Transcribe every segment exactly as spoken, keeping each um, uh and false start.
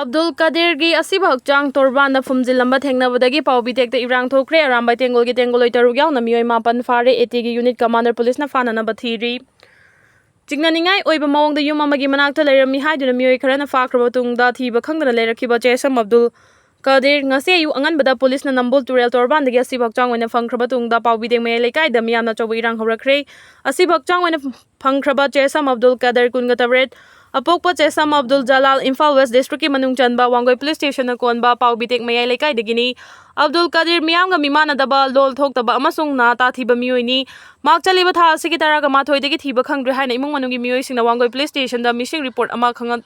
ꯑꯕꯗꯨꯜ ꯀꯗꯤꯔꯒꯤ ꯑꯁꯤꯕ ꯍꯛꯆꯥꯡ ꯇꯣꯔꯕꯥꯟꯗ ꯐꯨꯝꯖꯤꯜꯂꯝꯕ ꯊꯦꯡꯅꯕꯗꯒꯤ ꯄꯥꯎꯕꯤ ꯇꯦꯛꯇ ꯏꯔꯥꯡ ꯊꯣꯛꯈ꯭ꯔꯦ꯫ ꯑꯔꯥꯝꯕꯥꯏ ꯇꯦꯡꯒꯣꯜꯒꯤ ꯇꯦꯡꯒꯣꯜꯂꯣꯏ ꯇꯔꯨꯛ ꯌꯥꯎꯅ ꯃꯤꯑꯣꯏ ꯃꯥꯄꯟ ꯐꯥꯔꯦ꯫ ꯑꯦ ꯇꯤꯒꯤ ꯌꯨꯅꯤꯠ ꯀꯃꯥꯟꯗꯔ ꯄꯨꯂꯤꯁꯅ ꯐꯥꯅꯅꯕ ꯊꯤꯔꯤ꯫ ꯆꯤꯡꯅꯅꯤꯡꯉꯥꯏ ꯑꯣꯏꯕ ꯃꯑꯣꯡꯗ ꯌꯨꯝ ꯑꯃꯒꯤ ꯃꯅꯥꯛꯇ ꯂꯩꯔꯝꯃꯤ ꯍꯥꯏꯗꯨꯅ ꯃꯤꯑꯣꯏ ꯈꯔꯅ ꯐꯥꯈ꯭ꯔꯕ ꯇꯨꯡꯗ ꯊꯤꯕ ꯈꯪꯗꯅ ꯂꯩꯔꯛꯈꯤꯕ ꯆꯦꯁꯝ ꯑꯕꯗꯨꯜ ꯀꯗꯤꯔ ꯉꯁꯤ ꯑꯌꯨꯛ ꯑꯉꯟꯕꯗ ꯄꯨꯂꯤꯁꯅ ꯅꯝꯕꯨꯜ ꯇꯨꯔꯦꯜ ꯇꯣꯔꯕꯥꯟꯗꯒꯤ ꯑꯁꯤꯕ ꯍꯛꯆꯥꯡ ꯑꯣꯏꯅ ꯐꯪꯈ꯭ꯔꯕ ꯇꯨꯡꯗ ꯄꯥꯎꯕꯤꯗꯦꯡ ꯃꯌꯥꯏ ꯂꯩꯀꯥꯏꯗ ꯃꯤꯌꯥꯝꯅ ꯑꯆꯧꯕ ꯏꯔꯥꯡ ꯍꯧꯔꯛꯈ꯭ꯔꯦ꯫ ꯑꯁꯤꯕ ꯍꯛꯆꯥꯡ ꯑꯣꯏꯅ ꯐꯪꯈ꯭ꯔꯕ ꯆꯦꯁꯝ ꯑꯕꯗꯨꯜ ꯀꯗꯤꯔ, ꯀꯨꯟꯒ ꯇꯔꯦꯠ, ꯑꯄꯣꯛꯄ ꯆꯦꯁꯝ ꯑꯕꯗꯨꯜ ꯖꯂꯥꯜ, ꯏꯝꯐꯥꯜ ꯋꯦꯁ ꯗꯤꯁꯇ꯭ꯔꯤꯛꯀꯤ ꯃꯅꯨꯡ ꯆꯟꯕ ꯋꯥꯡꯒꯣꯏ ꯄꯨꯂꯤꯁ ꯁ꯭ꯇꯦꯁꯟꯅ ꯀꯣꯟꯕ ꯄꯥꯎꯕꯤꯇꯦꯛ ꯃꯌꯥꯏ ꯂꯩꯀꯥꯏꯗꯒꯤꯅꯤ꯫ ꯑꯕꯗꯨꯜ ꯀꯗꯤꯔ ꯃꯤꯌꯥꯝꯒ ꯃꯤꯃꯥꯟꯅꯗꯕ, ꯂꯣꯜ ꯊꯣꯛꯇꯕ ꯑꯃꯁꯨꯡ ꯅꯥ ꯇꯥꯊꯤꯕ ꯃꯤꯑꯣꯏꯅꯤ꯫ ꯃꯍꯥꯛ ꯆꯠꯂꯤꯕ ꯊꯥ ꯑꯁꯤꯒꯤ ꯇꯔꯥꯒ ꯃꯥꯊꯣꯏꯗꯒꯤ ꯊꯤꯕ ꯈꯪꯗ꯭ꯔꯦ ꯍꯥꯏꯅ ꯏꯃꯨꯡ ꯃꯅꯨꯡꯒꯤ ꯃꯤꯑꯣꯏꯁꯤꯡꯅ ꯋꯥꯡꯒꯣꯏ ꯄꯨꯂꯤꯁ ꯁ꯭ꯇꯦꯁꯟꯗ ꯃꯤꯁꯤꯡ ꯔꯤꯄꯣꯔꯠ ꯑꯃ ꯈꯪꯍꯟ-,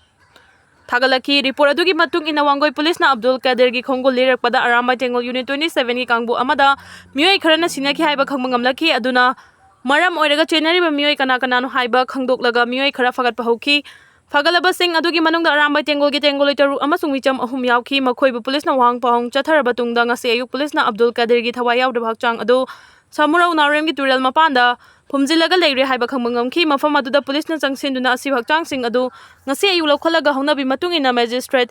ꯊꯥꯒꯠꯂꯛꯈꯤ꯫ ꯔꯤꯄꯣꯔꯠ ꯑꯗꯨꯒꯤ ꯃꯇꯨꯡ ꯏꯟꯅ ꯋꯥꯡꯒꯣꯏ ꯄꯨꯂꯤꯁꯅ ꯑꯕꯗꯨꯜ ꯀꯗꯤꯔꯒꯤ ꯈꯣꯡꯒꯨꯜ ꯂꯤꯔꯛꯄꯗ ꯑꯔꯥꯝꯕꯥꯏ ꯇꯦꯡꯒꯣꯜ ꯌꯨꯅꯤꯠ ꯇ꯭ꯋꯦꯟꯇꯤ ꯁꯚꯦꯟꯒꯤ ꯀꯥꯡꯕꯨ ꯑꯃꯗ ꯃꯤꯑꯣꯏ ꯈꯔꯅ ꯁꯤꯅꯈꯤ ꯍꯥꯏꯕ ꯈꯪꯕ ꯉꯝꯂꯛꯈꯤ꯫ ꯑꯗꯨꯅ ꯃꯔꯝ ꯑꯣꯏꯔꯒ ꯆꯦꯟꯅꯔꯤꯕ ꯃꯤꯑꯣꯏ ꯀꯅꯥ ꯀꯅꯥꯅꯣ ꯍꯥꯏꯕ ꯈꯪꯗꯣꯛꯂꯒ ꯃꯤꯑꯣꯏ ꯈꯔ ꯐꯒꯠꯄ ꯍꯧꯈꯤ꯫ ꯐꯒꯠꯂꯕꯁꯤꯡ ꯑꯗꯨꯒꯤ ꯃꯅꯨꯡꯗ ꯑꯔꯥꯝꯕꯥꯏ ꯇꯦꯡꯒꯣꯜꯒꯤ ꯇꯦꯡꯒꯣꯜꯂꯣꯏ ꯇꯔꯨꯛ ꯑꯃꯁꯨꯡ ꯃꯤꯆꯝ ꯑꯍꯨꯝ ꯌꯥꯎꯈꯤ꯫ ꯃꯈꯣꯏꯕꯨ ꯄꯨꯂꯤꯁꯅ ꯋꯥꯍꯪ ꯄꯥꯎꯍꯪ ꯆꯠꯊꯔꯕ ꯇꯨꯡꯗ ꯉꯁꯤ ꯑꯌꯨꯛ ꯄꯨꯂꯤꯁꯅ ꯑꯕꯗꯨꯜ ꯀꯗꯤꯔꯒꯤ ꯊꯋꯥꯏ ꯌꯥꯎꯗ꯭ꯔꯕ ꯍꯛꯆꯥꯡ ꯑꯗꯨ ꯁꯃꯨꯔꯧ ꯅꯥꯎꯔꯦꯝꯒꯤ ꯇꯨꯔꯦꯜ ꯃꯄꯥꯟꯗ ꯐꯨꯝꯖꯤꯜꯂꯒ ꯂꯩꯔꯦ ꯍꯥꯏꯕ ꯈꯪꯕ ꯉꯝꯈꯤ꯫ ꯃꯐꯝ ꯑꯗꯨꯗ ꯄꯨꯂꯤꯁꯅ ꯆꯪꯁꯤꯟꯗꯨꯅ ꯑꯁꯤꯕ ꯍꯛꯆꯥꯡꯁꯤꯡ ꯑꯗꯨ ꯉꯁꯤ ꯑꯌꯨꯛ ꯂꯧꯈꯠꯂꯒ ꯍꯧꯅꯕꯤ ꯃꯇꯨꯡ ꯏꯟꯅ ꯃꯦꯖꯤꯁꯇ꯭ꯔꯦꯠ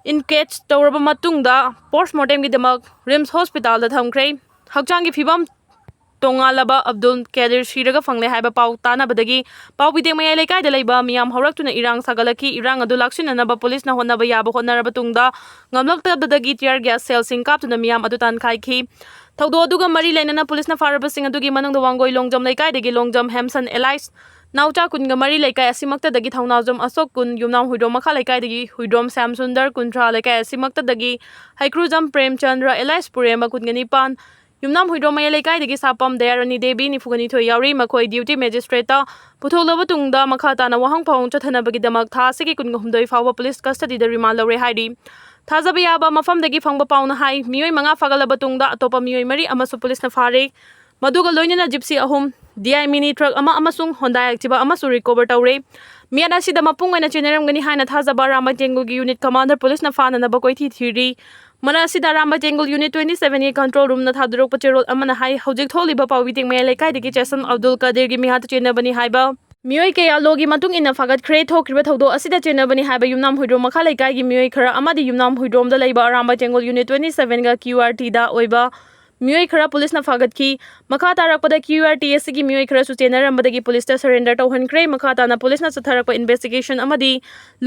ꯏꯟꯀ꯭ꯋꯦꯁ ꯇꯧꯔꯕ ꯃꯇꯨꯡꯗ ꯄꯣꯁꯃꯣꯔꯇꯦꯝꯒꯤꯗꯃꯛ ꯔꯤꯝꯁ ꯍꯣꯁꯄꯤꯇꯥꯜꯗ ꯊꯝꯈ꯭ꯔꯦ꯫ ꯍꯛꯆꯥꯡꯒꯤ ꯐꯤꯕꯝ ꯇꯣꯉꯥꯜꯂꯕ ꯑꯕꯗꯨꯜ ꯀꯗꯤꯔ ꯁꯤꯔꯒ ꯐꯪꯂꯦ ꯍꯥꯏꯕ ꯄꯥꯎ ꯇꯥꯅꯕꯗꯒꯤ ꯄꯥꯎꯕꯤꯗꯦꯡ ꯃꯌꯥꯏ ꯂꯩꯀꯥꯏꯗ ꯂꯩꯕ ꯃꯤꯌꯥꯝ ꯍꯧꯔꯛꯇꯨꯅ ꯏꯔꯥꯡ ꯁꯥꯒꯠꯂꯛꯈꯤ꯫ ꯏꯔꯥꯡ ꯑꯗꯨ ꯂꯥꯛꯁꯤꯟꯅꯅꯕ ꯄꯨꯂꯤꯁꯅ ꯍꯣꯠꯅꯕ ꯌꯥꯕ ꯍꯣꯠꯅꯔꯕ ꯇꯨꯡꯗ ꯉꯝꯂꯛꯇꯕꯗꯒꯤ tear gas shellꯁꯤꯡ ꯀꯥꯞꯇꯨꯅ ꯃꯤꯌꯥꯝ ꯑꯗꯨ ꯇꯥꯟꯈꯥꯏꯈꯤ꯫ ꯊꯧꯗꯣꯛ ꯑꯗꯨꯒ ꯃꯔꯤ ꯂꯩꯅꯅ ꯄꯨꯂꯤꯁꯅ ꯐꯥꯔꯕꯁꯤꯡ ꯑꯗꯨꯒꯤ ꯃꯅꯨꯡꯗ ꯋꯥꯡꯒꯣꯏ ꯂꯣꯡꯖꯝ ꯂꯩꯀꯥꯏꯗꯒꯤ ꯂꯣꯡꯖꯝ ꯍꯦꯝꯁꯟ alias ꯅꯥꯎꯆꯥ, ꯀꯨꯟꯒ ꯃꯔꯤ, ꯂꯩꯀꯥꯏ ꯑꯁꯤꯃꯛꯇꯗꯒꯤ ꯊꯧꯅꯥꯎꯖꯝ ꯑꯁꯣꯛ, ꯀꯨꯟ, ꯌꯨꯝꯅꯥꯝ ꯍꯨꯏꯗ꯭ꯔꯣꯝ ꯃꯈꯥ ꯂꯩꯀꯥꯏꯗꯒꯤ ꯍꯨꯏꯗ꯭ꯔꯣꯝ ꯁ꯭ꯌꯥꯝ ꯁꯨꯟꯗꯔ, ꯀꯨꯟꯊ꯭ꯔꯥ, ꯂꯩꯀꯥꯏ ꯑꯁꯤꯃꯛꯇꯗꯒꯤ ꯍꯩꯀ꯭ꯔꯨꯖꯝ ꯄ꯭ꯔꯦꯝꯆꯟꯗ꯭ꯔ alias ꯄꯨꯔꯦꯝꯕ, ꯀꯨꯟꯒ ꯅꯤꯄꯥꯟ, ꯌꯨꯝꯅꯥꯝ ꯍꯨꯏꯗ꯭ꯔꯣꯝ ꯃꯌꯥꯏ ꯂꯩꯀꯥꯏꯗꯒꯤ ꯁꯥꯄꯝ ꯗꯌꯥꯔꯥꯅꯤ ꯗꯦꯕꯤ, ꯅꯤꯐꯨꯒ ꯅꯤꯊꯣꯏ ꯌꯥꯎꯔꯤ꯫ ꯃꯈꯣꯏ duty magistrateꯇ ꯄꯨꯊꯣꯛꯂꯕ ꯇꯨꯡꯗ ꯃꯈꯥ ꯇꯥꯅ ꯋꯥꯍꯪ ꯄꯥꯎꯍꯪ ꯆꯠꯊꯅꯕꯒꯤꯗꯃꯛ ꯊꯥ ꯑꯁꯤꯒꯤ ꯀꯨꯟꯒ ꯍꯨꯝꯗꯣꯏ ꯐꯥꯎꯕ ꯄꯨꯂꯤꯁ custody ꯗ remand ꯂꯧꯔꯦ ꯍꯥꯏꯔꯤ꯫ ꯊꯥꯖꯕ ꯌꯥꯕ ꯃꯐꯝꯗꯒꯤ ꯐꯪꯕ ꯄꯥꯎꯅ ꯍꯥꯏ, ꯃꯤꯑꯣꯏ ꯃꯉꯥ ꯐꯥꯒꯠꯂꯕ ꯇꯨꯡꯗ ꯑꯇꯣꯞꯄ ꯃꯤꯑꯣꯏ ꯃꯔꯤ ꯑꯃꯁꯨ ꯄꯨꯂꯤꯁꯅ ꯐꯥꯔꯦ꯫ ꯃꯗꯨꯒ ꯂꯣꯏꯅꯅ Gypsy ꯑꯍꯨꯝ, D I mini truck ꯑꯃ ꯑꯃꯁꯨꯡ Honda Activa ꯑꯃꯁꯨ recover ꯇꯧꯔꯦ꯫ ꯃꯤꯌꯥꯠ ꯑꯁꯤꯗ ꯃꯄꯨꯡ ꯑꯣꯏꯅ ꯆꯦꯟꯅꯔꯝꯒꯅꯤ ꯍꯥꯏꯅ ꯊꯥꯖꯕ ꯑꯔꯥꯝꯕꯥꯏ ꯇꯦꯡꯒꯨꯜꯒꯤ unit commander ꯄꯨꯂꯤꯁꯅ ꯐꯥꯅꯅꯕ ꯀꯣꯏꯊꯤ ꯊꯤꯔꯤ꯫ ꯃꯔꯛ ꯑꯁꯤꯗ ꯑꯔꯥꯝꯕꯥꯏ ꯇꯦꯡꯒꯨꯜ unit twenty seven ꯒꯤ control room ꯅ ꯊꯥꯗꯣꯔꯛꯄ ꯆꯦꯔꯣꯜ ꯑꯃꯅ ꯍꯥꯏ, ꯍꯧꯖꯤꯛ ꯊꯣꯛꯂꯤꯕ ꯄꯥꯎꯕꯤ ꯇꯦꯡ ꯃꯌꯥꯏ ꯂꯩꯀꯥꯏꯗꯒꯤ ꯆꯦꯁꯝ ꯑꯕꯗꯨꯜ ꯀꯗꯤꯔꯒꯤ ꯃꯤꯍꯥꯠꯇ ꯆꯦꯟꯅꯕꯅꯤ ꯍꯥꯏꯕ ꯃꯤꯑꯣꯏ ꯀꯌꯥ ꯂꯣꯒꯤ ꯃꯇꯨꯡ ꯏꯟꯅ ꯐꯥꯒꯠꯈ꯭ꯔꯦ꯫ ꯊꯣꯛꯈ꯭ꯔꯤꯕ ꯊꯧꯗꯣꯛ ꯑꯁꯤꯗ ꯆꯦꯟꯅꯕꯅꯤ ꯍꯥꯏꯕ ꯌꯨꯝꯅꯥꯝ ꯍꯨꯏꯗ꯭ꯔꯣꯝ ꯃꯈꯥ ꯂꯩꯀꯥꯏꯒꯤ ꯃꯤꯑꯣꯏ ꯈꯔ ꯑꯃꯗꯤ ꯌꯨꯝꯅꯥꯝ ꯍꯨꯏꯗ꯭ꯔꯣꯝꯗ ꯂꯩꯕ ꯑꯔꯥꯝꯕꯥꯏ ꯇꯦꯡꯒꯣꯜ ꯌꯨꯅꯤꯠ twenty seven ꯒ Q R T ꯗ ꯑꯣꯏꯕ ꯃꯤꯑꯣꯏ ꯈꯔ ꯄꯨꯂꯤꯁꯅ ꯐꯥꯒꯠꯈꯤ꯫ ꯃꯈꯥ ꯇꯥꯔꯛꯄꯗ Q R T ꯑꯁꯤꯒꯤ ꯃꯤꯑꯣꯏ ꯈꯔꯁꯨ ꯆꯦꯟꯅꯔꯝꯕꯗꯒꯤ ꯄꯨꯂꯤꯁꯇ surrender ꯇꯧꯍꯟꯈ꯭ꯔꯦ꯫ ꯃꯈꯥ ꯇꯥꯅ ꯄꯨꯂꯤꯁꯅ ꯆꯠꯊꯔꯛꯄ investigation ꯑꯃꯗꯤ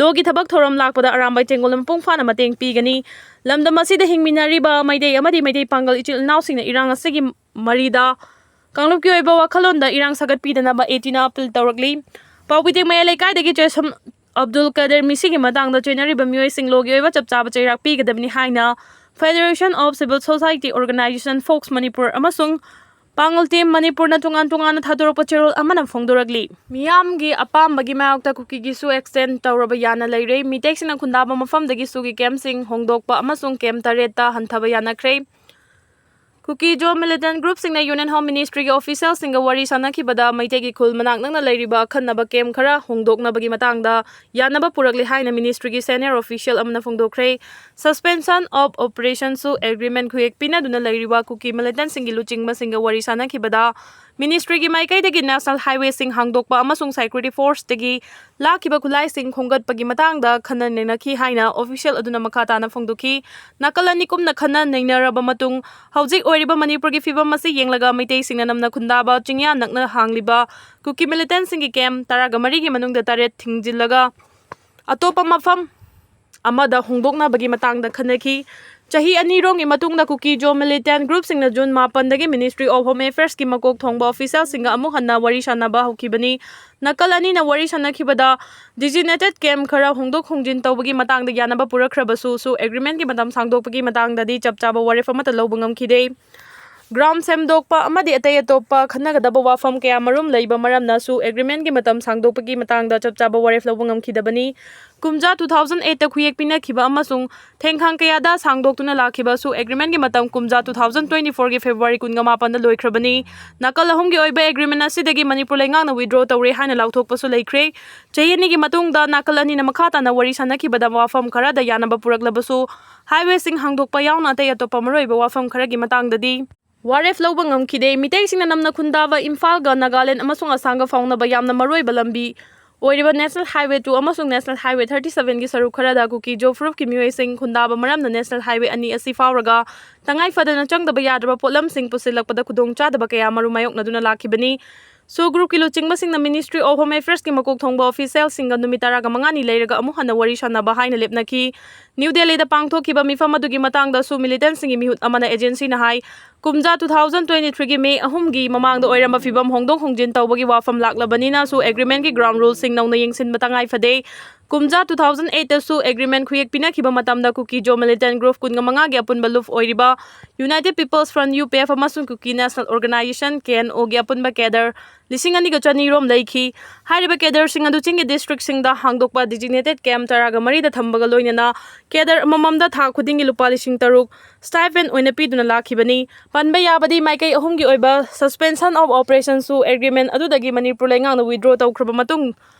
ꯂꯣꯒꯤ ꯊꯕꯛ ꯊꯧꯔꯝ ꯂꯥꯛꯄꯗ ꯑꯔꯥꯝꯕꯥꯏ ꯇꯦꯡꯒꯣꯜ ꯃꯄꯨꯡ ꯐꯥꯅ ꯃꯇꯦꯡ ꯄꯤꯒꯅꯤ꯫ ꯂꯝꯗꯝ ꯑꯁꯤꯗ ꯍꯤꯡꯃꯤꯟꯅꯔꯤꯕ ꯃꯩꯇꯩ ꯑꯃꯗꯤ ꯃꯩꯇꯩ ꯄꯥꯡꯒꯜ ꯏꯆꯤꯜ ꯏꯅꯥꯎꯁꯤꯡꯅ ꯏꯔꯥꯡ ꯑꯁꯤꯒꯤ ꯃꯔꯤꯗ ꯀꯥꯡꯂꯨꯞꯀꯤ ꯑꯣꯏꯕ ꯋꯥꯈꯜꯂꯣꯟꯗ ꯏꯔꯥꯡ ꯁꯥꯒꯠꯄꯤꯗꯅꯕ ATꯅ appeal ꯇꯧꯔꯛꯂꯤ꯫ ꯄꯥꯎꯕꯤꯇꯦꯛ ꯃꯌꯥꯏ ꯂꯩꯀꯥꯏꯗꯒꯤ ꯖꯦꯁꯝ ꯑꯕꯗꯨꯜ ꯀꯗꯔ ꯃꯤꯁꯤꯒꯤ ꯃꯇꯥꯡꯗ ꯆꯦꯟꯅꯔꯤꯕ ꯃꯤꯑꯣꯏꯁꯤꯡ ꯂꯣꯒꯤ ꯑꯣꯏꯕ ꯆꯞ ꯆꯥꯕ ꯆꯩꯔꯥꯛ ꯄꯤꯒꯗꯕꯅꯤ ꯍꯥꯏꯅ Federation of Civil Society Organization, fox Manipur ꯑꯃꯁꯨꯡ ꯄꯥꯡꯒꯜ ꯇꯤꯝ ꯃꯅꯤꯄꯨꯔꯅ ꯇꯣꯉꯥꯟ ꯇꯣꯉꯥꯟꯅ ꯊꯥꯗꯣꯔꯛꯄ ꯆꯦꯔꯣꯜ ꯑꯃꯅ ꯐꯣꯡꯗꯣꯔꯛꯂꯤ꯫ ꯃꯤꯌꯥꯝꯒꯤ ꯑꯄꯥꯝꯕꯒꯤ ꯃꯥꯌꯣꯛꯇ ꯀꯨꯀꯤꯒꯤꯁꯨ extend ꯇꯧꯔꯕ ꯌꯥꯅ ꯂꯩꯔꯦ꯫ ꯃꯤꯇꯩꯁꯤꯡꯅ ꯈꯨꯟꯗꯥꯕ ꯃꯐꯝꯗꯒꯤ ꯁꯨꯒꯤ ꯀꯦꯝꯁꯤꯡ ꯍꯣꯡꯗꯣꯛꯄ ꯑꯃꯁꯨꯡ ꯀꯦꯝ ꯇꯔꯦꯠꯇ ꯍꯟꯊꯕ ꯌꯥꯅꯈ꯭ꯔꯦ꯫ ꯀꯨꯀꯤ ꯖꯣ ꯃꯤꯂꯤꯇꯦꯟ ꯒ꯭ꯔꯨꯞꯁꯤꯡꯅ Union Home Ministryꯒꯤ ꯑꯣꯐꯤꯁꯤꯌꯦꯜꯁꯤꯡꯒ ꯋꯥꯔꯤ ꯁꯥꯅꯈꯤꯕꯗ ꯃꯩꯇꯩꯒꯤ ꯈꯨꯜ ꯃꯅꯥꯛ ꯅꯛꯅ ꯂꯩꯔꯤꯕ ꯑꯈꯟꯅꯕ ꯀꯦꯝ ꯈꯔ ꯍꯣꯡꯗꯣꯛꯅꯕꯒꯤ ꯃꯇꯥꯡꯗ ꯌꯥꯅꯕ ꯄꯨꯔꯛꯂꯦ ꯍꯥꯏꯅ ꯃꯤꯅꯤꯁꯇ꯭ꯔꯤꯒꯤ ꯁꯦꯅꯤꯌꯔ ꯑꯣꯐꯤꯁꯤꯌꯦꯜ ꯑꯃꯅ ꯐꯣꯡꯗꯣꯛꯈ꯭ꯔꯦ꯫ Suspension of Operationꯁꯨ ꯑꯦꯒ꯭ꯔꯤꯃꯦꯟ ꯈꯨꯌꯦꯛ ꯄꯤꯅꯗꯨꯅ ꯂꯩꯔꯤꯕ ꯀꯨꯀꯤ ꯃꯤꯂꯤꯇꯦꯟꯁꯤꯡꯒꯤ ꯂꯨꯆꯤꯡꯕꯁꯤꯡꯒ ꯋꯥꯔꯤ ꯁꯥꯅꯈꯤꯕꯗ ꯃꯤꯅꯤꯁꯇ꯭ꯔꯤꯒꯤ ꯃꯥꯏꯀꯩꯗꯒꯤ ꯅꯦꯁꯅꯦꯜ ꯍꯥꯏꯋꯦꯁꯤꯡ ꯍꯥꯡꯗꯣꯛꯄ ꯑꯃꯁꯨꯡ ꯁꯦꯀ꯭ꯌꯨꯔꯤꯇꯤ ꯐꯣꯔꯁꯇꯒꯤ ꯂꯥꯛꯈꯤꯕ ꯈꯨꯠꯂꯥꯏꯁꯤꯡ ꯈꯣꯝꯒꯠꯄꯒꯤ ꯃꯇꯥꯡꯗ ꯈꯟꯅ ꯅꯩꯅꯈꯤ ꯍꯥꯏꯅ ꯑꯣꯐꯤꯁꯤꯌꯦꯜ ꯑꯗꯨꯅ ꯃꯈꯥ ꯇꯥꯅ ꯐꯣꯡꯗꯣꯛꯈꯤ꯫ ꯅꯥꯀꯜ ꯑꯅꯤ ꯀꯨꯝꯅ ꯈꯟꯅ ꯅꯩꯅꯔꯕ ꯃꯇꯨꯡ ꯍꯧꯖꯤꯛ ꯑꯣꯏꯔꯤꯕ ꯃꯅꯤꯄꯨꯔꯒꯤ ꯐꯤꯕꯝ ꯑꯁꯤ ꯌꯦꯡꯂꯒ ꯃꯩꯇꯩꯁꯤꯡꯅ ꯅꯝꯅ ꯈꯨꯟꯗꯥꯕ ꯆꯤꯡꯌꯥ ꯅꯛꯅ ꯍꯥꯡꯂꯤꯕ ꯀꯨꯀꯤ ꯃꯤꯂꯤꯇꯦꯟꯁꯤꯡꯒꯤ ꯀꯦꯝ ꯇꯔꯥꯒ ꯃꯔꯤꯒꯤ ꯃꯅꯨꯡꯗ ꯇꯔꯦꯠ ꯊꯤꯡꯖꯤꯜꯂꯒ ꯑꯇꯣꯞꯄ ꯃꯐꯝ ꯑꯃꯗ ꯍꯣꯡꯗꯣꯛꯅꯕꯒꯤ ꯃꯇꯥꯡꯗ ꯈꯟꯅꯈꯤ꯫ ꯆꯍꯤ ꯑꯅꯤꯔꯣꯝꯒꯤ ꯃꯇꯨꯡꯗ ꯀꯨꯀꯤ ꯖꯣ ꯃꯤꯂꯤꯇꯦꯟ ꯒ꯭ꯔꯨꯞꯁꯤꯡꯅ ꯖꯨꯟ ꯃꯥꯄꯟꯗꯒꯤ Ministry of Home Affairsꯀꯤ ꯃꯀꯣꯛ ꯊꯣꯡꯕ ꯑꯣꯐꯤꯁꯤꯌꯦꯜꯁꯤꯡꯒ ꯑꯃꯨꯛ ꯍꯟꯅ ꯋꯥꯔꯤ ꯁꯥꯅꯕ ꯍꯧꯈꯤꯕꯅꯤ꯫ ꯅꯥꯀꯜ ꯑꯅꯤꯅ ꯋꯥꯔꯤ ꯁꯥꯅꯈꯤꯕꯗ designated ꯀꯦꯝ ꯈꯔ ꯍꯣꯡꯗꯣꯛ ꯍꯣꯡꯖꯤꯟ ꯇꯧꯕꯒꯤ ꯃꯇꯥꯡꯗ ꯌꯥꯅꯕ ꯄꯨꯔꯛꯈ꯭ꯔꯕꯁꯨ, ꯁꯨ ꯑꯦꯒ꯭ꯔꯤꯃꯦꯟꯒꯤ ꯃꯇꯝ ꯁꯥꯡꯗꯣꯛꯄꯒꯤ ꯃꯇꯥꯡꯗꯗꯤ ꯆꯞ ꯆꯥꯕ ꯋꯥꯔꯦꯞ ꯑꯃꯠꯇ ꯂꯧꯕ ꯉꯝꯈꯤꯗꯦ꯫ ꯒ꯭ꯔꯥꯎꯟ ꯁꯦꯝꯗꯣꯛꯄ ꯑꯃꯗꯤ ꯑꯇꯩ ꯑꯇꯣꯞꯄ ꯈꯟꯅꯒꯗꯕ ꯋꯥꯐꯝ ꯀꯌꯥꯃꯔꯨꯝ ꯂꯩꯕ ꯃꯔꯝꯅ ꯁꯨ ꯑꯦꯒ꯭ꯔꯤꯃꯦꯟꯒꯤ ꯃꯇꯝ ꯁꯥꯡꯗꯣꯛꯄꯒꯤ ꯃꯇꯥꯡꯗ ꯆꯞ ꯆꯥꯕ ꯋꯥꯔꯦꯞ ꯂꯧꯕ ꯉꯝꯈꯤꯗꯕꯅꯤ꯫ ꯀꯨꯝꯖꯥ two thousand eight ꯈꯨꯌꯦꯛ ꯄꯤꯅꯈꯤꯕ ꯑꯃꯁꯨꯡ ꯊꯦꯡꯈꯥꯡ ꯀꯌꯥꯗ ꯁꯥꯡꯗꯣꯛꯇꯨꯅ ꯂꯥꯛꯈꯤꯕ ꯁꯨ ꯑꯦꯒ꯭ꯔꯤꯃꯦꯟꯒꯤ ꯃꯇꯝ ꯀꯨꯝꯖꯥ two thousand twenty fourꯒꯤ February ꯀꯨꯟꯃꯥꯄꯟꯗ ꯂꯣꯏꯈ꯭ꯔꯕꯅꯤ꯫ ꯅꯥꯀꯜ ꯑꯍꯨꯝꯒꯤ ꯑꯣꯏꯕ ꯑꯦꯒ꯭ꯔꯤꯃꯦꯟ ꯑꯁꯤꯗꯒꯤ ꯃꯅꯤꯄꯨꯔ ꯂꯩꯉꯥꯛꯅ withdraw ꯇꯧꯔꯦ ꯍꯥꯏꯅ ꯂꯥꯎꯊꯣꯛꯄꯁꯨ ꯂꯩꯈ꯭ꯔꯦ꯫ ꯆꯍꯤ ꯑꯅꯤꯒꯤ ꯃꯇꯨꯡꯗ ꯅꯥꯀꯜ ꯑꯅꯤꯅ ꯃꯈꯥ ꯇꯥꯅ ꯋꯥꯔꯤ ꯁꯥꯅꯈꯤꯕꯗ ꯋꯥꯐꯝ ꯈꯔꯗ ꯌꯥꯅꯕ ꯄꯨꯔꯛꯂꯕꯁꯨ, ꯍꯥꯏꯋꯦꯁꯤꯡ ꯍꯥꯡꯗꯣꯛꯄ ꯌꯥꯎꯅ ꯑꯇꯩ ꯑꯇꯣꯞꯄ ꯃꯔꯨꯑꯣꯏꯕ ꯋꯥꯐꯝ ꯈꯔꯒꯤ ꯃꯇꯥꯡꯗꯗꯤ ꯋꯥꯔꯦꯞ ꯂꯧꯕ ꯉꯝꯈꯤꯗꯦ꯫ ꯃꯤꯇꯩꯁꯤꯡꯅ ꯅꯝꯅ ꯈꯨꯟꯗꯥꯕ ꯏꯝꯐꯥꯜꯒ ꯅꯥꯒꯥꯂꯦꯟ ꯑꯃꯁꯨꯡ ꯑꯁꯥꯝꯒ ꯐꯥꯎꯅꯕ ꯌꯥꯝꯅ ꯃꯔꯨꯑꯣꯏꯕ ꯂꯝꯕꯤ ꯑꯣꯏꯔꯤꯕ National Highway two ꯑꯃꯁꯨꯡ National Highway thirty seven ꯒꯤ ꯁꯔꯨꯛ ꯈꯔꯗ ꯀꯨꯀꯤ ꯖꯣ ꯐꯨꯔꯨꯞꯀꯤ ꯃꯤꯑꯣꯏꯁꯤꯡ ꯈꯨꯟꯗꯥꯕ ꯃꯔꯝꯅ National Highway ꯑꯅꯤ ꯑꯁꯤ ꯐꯥꯎꯔꯒ ꯇꯉꯥꯏ ꯐꯗꯅ ꯆꯪꯗꯕ ꯌꯥꯗ꯭ꯔꯕ ꯄꯣꯠꯂꯝꯁꯤꯡ ꯄꯨꯁꯤꯜꯂꯛꯄꯗ ꯈꯨꯗꯣꯡꯆꯥꯗꯕ ꯀꯌꯥ ꯃꯔꯨꯝ ꯃꯥꯌꯣꯛꯅꯗꯨꯅ ꯂꯥꯛꯈꯤꯕꯅꯤ꯫ ꯁꯨ ꯒ꯭ꯔꯨꯞꯀꯤ ꯂꯨꯆꯤꯡꯕꯁꯤꯡꯅ Ministry of Home Affairs ꯀꯤ ꯃꯀꯣꯛ ꯊꯣꯡꯕ official ꯁꯤꯡꯒ ꯅꯨꯃꯤꯠ ꯇꯔꯥꯒ ꯃꯉꯥꯅꯤ ꯂꯩꯔꯒ ꯑꯃꯨꯛ ꯍꯟꯅ ꯋꯥꯔꯤ ꯁꯥꯟꯅꯕ ꯍꯥꯏꯅ ꯂꯦꯞꯅꯈꯤ꯫ ꯅ꯭ꯌꯨ ꯗꯦꯜꯂꯤꯗ ꯄꯥꯡꯊꯣꯛꯈꯤꯕ ꯃꯤꯐꯝ ꯑꯗꯨꯒꯤ ꯃꯇꯥꯡꯗꯁꯨ militant ꯁꯤꯡꯒꯤ ꯃꯤꯍꯨꯠ ꯑꯃꯅ agency ꯅ ꯍꯥꯏ, ꯀꯨꯝꯖꯥ two thousand twenty three ꯒꯤ ꯃꯦ ꯑꯍꯨꯝꯒꯤ ꯃꯃꯥꯡꯗ ꯑꯣꯏꯔꯝꯕ ꯐꯤꯚꯝ ꯍꯣꯡꯗꯣꯛ ꯍꯣꯡꯖꯤꯟ ꯇꯧꯕꯒꯤ ꯋꯥꯐꯝ ꯂꯥꯛꯂꯕꯅꯤꯅꯁꯨ agreement ꯀꯤ ground rule ꯁꯤꯡ ꯅꯧꯅ ꯌꯦꯡꯁꯤꯟꯕ ꯇꯉꯥꯏ ꯐꯗꯦ꯫ ꯀꯨꯝꯖꯥ two thousand eight ꯇꯁꯨ agreement ꯈꯨꯌꯦꯛ ꯄꯤꯅꯈꯤꯕ ꯃꯇꯝꯗ ꯀꯨꯀꯤ ꯖꯣ militant group ꯀꯨꯟꯃꯉꯥꯒꯤ ꯑꯄꯨꯟꯕ ꯂꯨꯞ ꯑꯣꯏꯔꯤꯕ United People's Front, U P F, ꯑꯃꯁꯨꯡ Kuki National Organization, K N O, ꯒꯤ ꯑꯄꯨꯟꯕ cadre ꯂꯤꯁꯤꯡ ꯑꯅꯤꯒ ꯆꯅꯤ ꯔꯣꯝ ꯂꯩꯈꯤ꯫ ꯍꯥꯏꯔꯤꯕ cadre ꯁꯤꯡ ꯑꯗꯨ ꯆꯤꯡꯒꯤ district ꯁꯤꯡꯗ ꯍꯥꯡꯗꯣꯛꯄ designated camp ꯇꯔꯥꯒ ꯃꯔꯤꯗ ꯊꯝꯕꯒ ꯂꯣꯏꯅꯅ cadre ꯑꯃꯃꯝꯗ ꯊꯥ ꯈꯨꯗꯤꯡꯒꯤ ꯂꯨꯄꯥ ꯂꯤꯁꯤꯡ ꯇꯔꯨꯛ stipend ꯑꯣꯏꯅ ꯄꯤꯗꯨꯅ ꯂꯥꯛꯈꯤꯕꯅꯤ꯫ ꯄꯟꯕ ꯌꯥꯕꯗꯤ, ꯃꯥꯏꯀꯩ ꯑꯍꯨꯝꯒꯤ ꯑꯣꯏꯕ suspension of operation ꯁꯨ agreement ꯑꯗꯨꯗꯒꯤ ꯃꯅꯤꯄꯨꯔ ꯂꯩꯉꯥꯛꯅ withdraw ꯇꯧꯈ꯭ꯔꯕ ꯃꯇꯨꯡ,